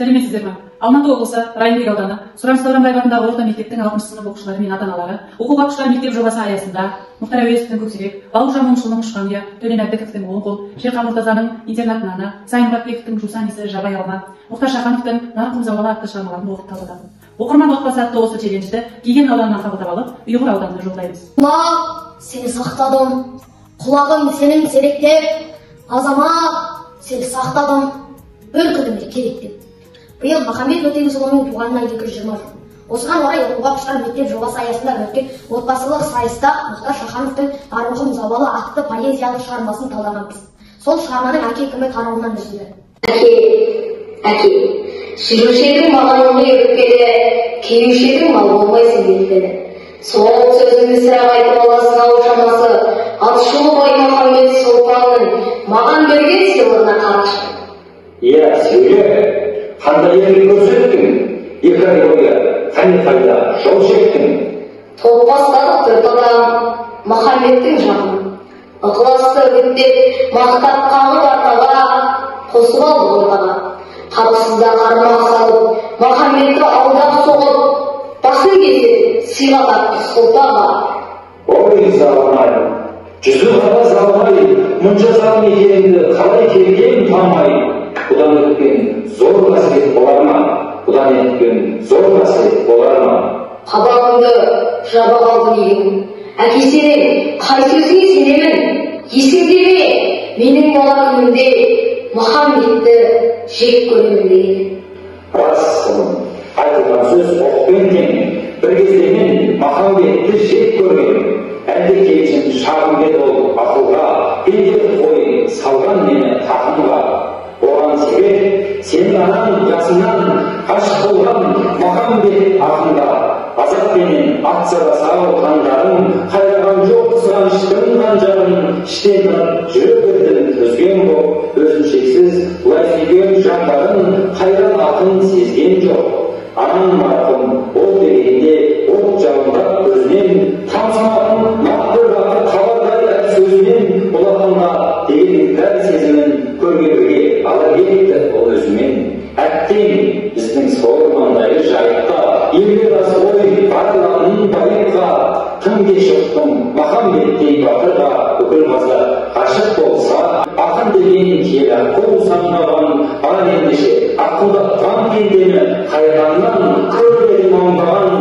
Сәлеметсіздер ме? Алматы облысы Райымбек ауданы Сұрамыс Дәуранбаев атындағы орта мектептің 6 сынып оқушылары мен ата-аналары оқуға құштар мектеп жобасы аясында Мұхтар Әуезовтің Көксерек, Бауыржан Момышұлының Ұшқан ұя, Төлен Әбдіковтің Оң қол, Шерхан Мұртазаның Интернат наны, Сайын Мұратбековтің Жусан иісі жабайы алма, Мұхтар Шахановтың Нарқұм зауалы атты шығармаларын оқып талдадым. Оқырман отбасы атты осы челленджді Кеген ауданынан қабылдап алып, Ұйғыр ауданына жолдаймыз. Құлақ, сені сақтадым, құлағым сенің серектеп, азамат, сені сақтадым, бір күнімде керек деп. Биыл Махамбет Өтемісұлының туғанына 220 жыл. Осыған орай оқуға құштар мектеп жобасы аясында өткен отбасылық сайыста Мұхтар Шахановтың Нарынқұм зауалы атты поэзиялық шығармасын талдағанбыз. Сол шығарманың әке кімі тарауынан үзінді. Әке, әке, жүруші едің маған ылғи өкпелі, келуші едің мал болмайсың елтелі. Сол сөзіңді сірә айтып аласың ау шамасы, атышулы Баймахамбет сұлтанның маған берген сыйлығына қарашы. Иә, сөйле, қандай ерлік көрсеттің, 2 ай бойы қане қайда жол шектің? Топ бастадық 4 адам Махамбеттің жағына. Ықыласты үгіттеп, мақтап қағып артаға, қосып алдық ортаға. Қапысызда қармақ салып, Махамбетті алдап соғып, басын кесіп, сыйға тартты сұлтанға. Ой, залым-ай, жүзі қара залым-ай, мұнша залым екеніңді қалай келген танымай. Бұдан өткен зор қасірет болар ма? Бұдан өткен зор қасірет болар ма? Қабағыңды жаба қалды деген. Әке сенің қай сөзіңе сенемін? Есіңде ме? Менің бала күнімде Махамбетті жек көремін деген. Рас, ұлым, айтылған сөз оқпен тең. Бір кезде мен Махамбетті жек көргенмін. Әлде келсін шағын ол ақылға, пенде қой салған мені тақымға. Оған себеп сенің анаң жасынан ғашық болған Махамбет ақынға. Азаппенен атса да сау таңдарын, қайраған жоқ қызғаныштың қанжарын, іштен тынып жүрек ірдің үзген боп, өзін шексіз лай сүйген жандарын қайран ақын сезген жоқ. Анаң марқұм от дегенде от жалындап көзінен, тамсанатын нақ бір батыр қалардай сөзінен, бұл ақынға деген іңкәр сезімін көрге бірге ала кетті ол өзімен. Әттең біздің сор маңдайы жайықта, елге рас ой барлығын байыққа, тым кеш ұқтым Махамбеттей батырға, бүкіл қазақ ғашық болса, ақын деген киелі аққу самғаған, ал ендеше аққудатқан пендені қайғаннан көріп едім оңбаған,